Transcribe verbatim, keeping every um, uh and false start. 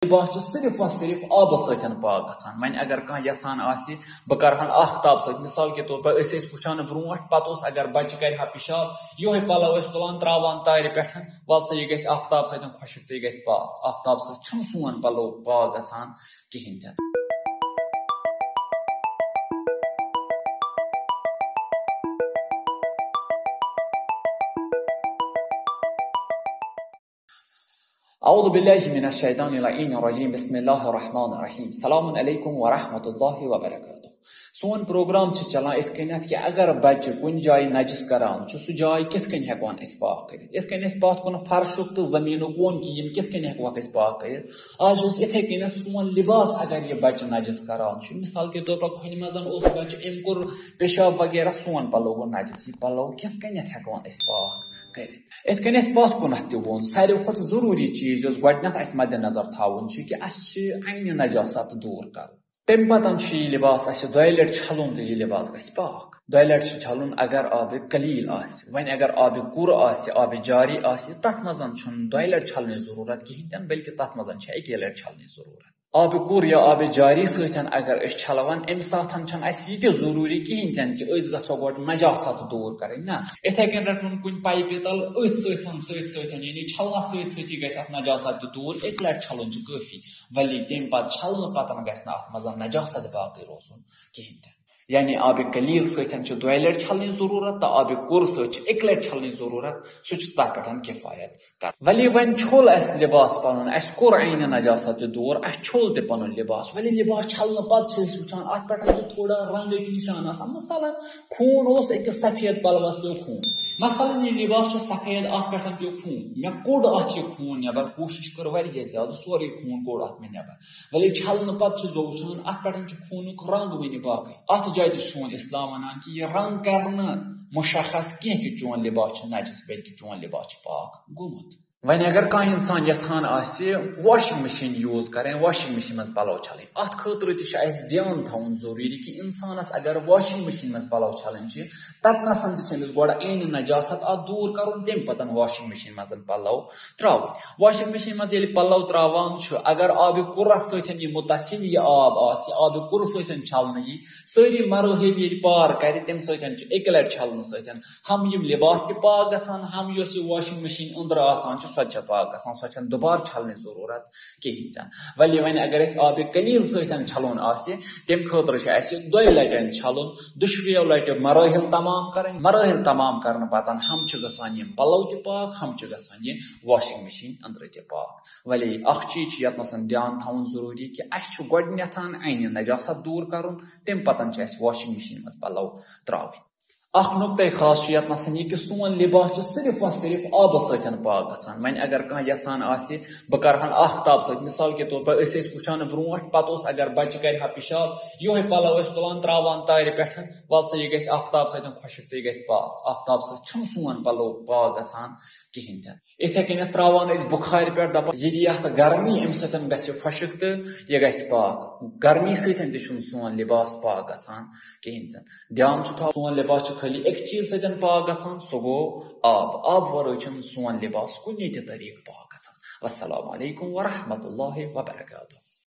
لباس چھُ صرف اور صرف آبہٕ سۭتۍ پاک گژھان۔ وۄنۍ اگر کانٛہہ یژھان آسہِ، بہٕ کرٕ ہن آفتاب سۭتۍ، مثال کے طور پر أسۍ ٲسۍ وٕچھان برونٛٹھ، پتہٕ اوس اگر بچہِ کرِ ہا پِشاب، یِہوٚے پلو ٲسۍ تُلان، تراوان تارِ پٮ۪ٹھ، وَل سا، یہِ گژھِ آفتاب سۭتۍ خۄشٕک تہٕ یہِ گژھِ پاک۔ آفتاب سۭتۍ چھُنہٕ سون پلو پاک گژھان کِہیٖنۍ تہِ نہٕ۔ اعوذ باللہ من الشیطان اللعین الرجیم، بسم اللہ الرحمن الرحیم، السلام علیکم ورحمۃ اللہ وبرکاتہ۔ سون پروگرام چھُ چلان یِتھ کٔنٮ۪تھ کہِ اگر بچہِ کُنہِ جایہِ نجس کران چھُ، سُہ جاے کِتھ کٔنۍ ہٮ۪کون أسۍ پاک کٔرِتھ، یِتھ کٔنۍ أسۍ پتھ کُن فرشُک تہٕ زٔمیٖنُک ووٚن کہِ یِم کِتھ کٔنۍ ہٮ۪کوکھ أسۍ پاک کٔرِتھ۔ آز چھُ أسۍ یِتھے کٔنٮ۪تھ سون لباس اگر یہِ بچہِ نجس کران چھُ، مثال کے طور پر کھۄنہِ منٛز اوس بچہِ، أمۍ کوٚر پیشاب وغیرہ، سون پلو گوٚو نجس، یہِ پلو کِتھ کٔنٮ۪تھ ہٮ۪کون أسۍ پاک کٔرِتھ؟ یِتھ کٔنۍ اَسہِ پتھ کُنتھ تہِ ووٚن، ساروی کھۄتہٕ ضروٗری چیٖز یۄس گۄڈٕنٮ۪تھ اَسہِ مدِ نظر تھاوُن چھُ کہِ اَسہِ چھِ عینِ نجاست دوٗر کرُن۔ تَمہِ پتہٕ چھُ یہِ لباس اَسہِ دۄیہِ لٹہِ چھلُن تہٕ یہِ لباس گژھِ پاک۔ دۄیہِ لٹہِ چھُ چھلُن اگر آبِ قلیل آسہِ۔ وۄنۍ اگر آبِ قُر آسہِ، آبِ جاری آسہِ، تَتھ منٛز چھُنہٕ دۄیہِ لٹہِ چھلنٕچ ضروٗرت کِہیٖنۍ تہِ نہٕ، بلکہِ تَتھ منٛز چھِ اَکے لٹہِ چھلنٕچ ضروٗرت۔ آبِ قُر یا آبِ جاری سۭتۍ اگر أسۍ چھلوان، اَمہِ ساتہٕ چھَنہٕ اَسہِ یہِ تہِ ضروٗری کِہیٖنۍ تہِ نہٕ کہِ أسۍ گژھو گۄڈٕ نجاست دوٗر کَرٕنۍ۔ نہ، یِتھَے کٔنۍ رَٹُن کُنہِ پایپہِ تَل أتھۍ سۭتۍ، سۭتۍ سۭتۍ، یعنی چھلنَس سۭتۍ سۭتی گژھِ اَتھ نجاست تہِ دوٗر۔ اَکہِ لٹہِ چھلُن چھُ کٲفی۔ ولی تَمہِ پتہٕ چھلنہٕ پتہٕ گژھِ نہٕ اَتھ منٛز نجاست باقٕے روزُن کِہیٖنۍ تہِ۔ یعنی آبِ قلیل سۭتۍ چھِ دۄیہِ لٹہِ چھلنٕچ ضروٗرت تہٕ آبِ قُر سۭتۍ چھِ اَکہِ لٹہِ چھلنٕچ ضروٗرت، سُہ چھُ تَتھ پٮ۪ٹھ کِفایت کران۔ ولی وۄنۍ چھوٚل اَسہِ لباس پنُن، اَسہِ کوٚر عینِ نجاست تہِ دوٗر، اَسہِ چھوٚل تہِ پنُن لباس۔ ولی لباس چھلنہٕ پتہٕ چھِ أسۍ وٕچھان اَتھ پٮ۪ٹھ چھُ تھوڑا رنگٕکۍ نشان آسان، مثلاً خوٗن اوس أکِس سفید پلوس پیوٚو خوٗن، مثلاً یہِ لباس چھُ سفید، اَتھ پٮ۪ٹھ پیوٚو خوٗن، مےٚ کوٚڑ اَتھ یہِ خوٗن نٮ۪بر، کوٗشِش کٔر واریاہ زیادٕ، سورُے خوٗن کوٚڑ اَتھ مےٚ نٮ۪بر۔ ولی چھلنہٕ پتہٕ چھُس بہٕ وٕچھان، اتھ پٮ۪ٹھ چھُ خوٗنُک رنگ وُنہِ باقٕے۔ اتھ جایہِ تہِ چھُ سون اسلام ونان کہِ یہِ رنگ کرِ نہٕ مشخص کینٛہہ کہِ چون لباس چھُ نجس، بلکہِ چون لباس چھُ پاک گوٚمُت۔ وۄنۍ اگر کانٛہہ انسان یژھان آسہِ واشنگ مشین use کرٕنۍ، واشنگ مشین منٛز پلو چھلٕنۍ، اتھ خٲطرٕ تہِ چھُ اسہِ دھیان تھاوُن ضروٗری کہِ انسانس اگر واشنگ مشین منٛز پلو چھلٕنۍ چھِ، تتنس تہِ چھِ أمِس گۄڈٕ عینِ نجاست اتھ دوٗر کرُن، تمہِ پتہٕ واشنگ مشین منٛز پلو تراوٕنۍ۔ واشنگ مشین منٛز ییٚلہِ پلو تراوان چھُ، اگر آبِ قُرس سۭتۍ یہِ متصل یہِ آب آسہِ، آبِ قُرس سۭتۍ چھلنہٕ یی، سٲری مراحل ییٚلہِ پار کرِ، تمہِ سۭتۍ چھُ اکہِ لٹہِ چھلنہٕ سۭتۍ ہم یِم لباس تہِ پاک گژھان، ہم یۄس یہِ واشنگ مشین أنٛدرٕ آسان چھِ، سۄ تہِ چھےٚ پاک گژھان، سۄ چھنہٕ دُبارٕ چھلنٕچ ضروٗرت کِہیٖنۍ تہِ نہٕ۔ ولی وۄنۍ اگر اَسہِ آبِ قلیل سۭتۍ چھلُن آسہِ، تمہِ خٲطرٕ چھُ اَسہِ دۄیہِ لٹہِ چھلُن، دُشوٕیو لٹہِ مراحل تمام کرٕنۍ۔ مراحل تمام کرنہٕ پتہٕ ہم چھِ گژھان یِم پلو تہِ پاک، ہم چھِ گژھان یہِ واشنگ مشین أنٛدرٕ تہِ پاک۔ ولی اکھ چیٖز چھُ یتھ نَسَن دھیان تھاوُن ضروٗری کہِ اَسہِ چھُ گۄڈٕنیتھ عینِ نجاست دوٗر کرُن، تمہِ پتہٕ چھِ اَسہِ واشنگ مشین منٛز پلو تراوٕنۍ۔ اکھ نُقطے خاص چھُ یتھ نَسَن یہِ کہِ سون لباس چھُ صرف اور صرف آبہٕ سۭتۍ پاک گژھان۔ وۄنۍ اگر کانٛہہ یژھان آسہِ، بہٕ کرٕ ہن آفتاب سۭتۍ، مثال کے طور پر أسۍ ٲسۍ وٕچھان برونٛٹھ، پتہٕ اوس اگر بچہِ کرِ ہا پِشاب، یِہوٚے پلو ٲسۍ تُلان، تراوان تارِ پٮ۪ٹھ، وَل سا، یہِ گژھِ آفتاب سۭتۍ خۄشٕک تہٕ یہِ گژھِ پاک۔ آفتاب سۭتۍ چھُنہٕ سون پلو پاک گژھان کِہیٖنۍ تہِ نہٕ۔ یِتھے کٔنٮ۪تھ تراوان أسۍ بُخارِ پٮ۪ٹھ، دپان، ییٚلہِ یتھ گرمی، امہِ سۭتۍ گژھِ خۄشٕک تہٕ یہِ گژھِ پاک۔ گرمی سۭتۍ تہِ چھُنہٕ سون لباس پاک گژھان کِہیٖنۍ تہِ نہٕ۔ دھیان چھُ تھاوُن، سون لباس چھُ خٲلی أکۍ چیٖز سۭتۍ پاک گژھان، سُہ گوٚو آب۔ آب ورٲے چھُنہٕ سون لباس کُنہِ تہِ طریٖقہٕ پاک گژھان۔ والسلام علیکم ورحمۃ اللہ وبرکاتہ۔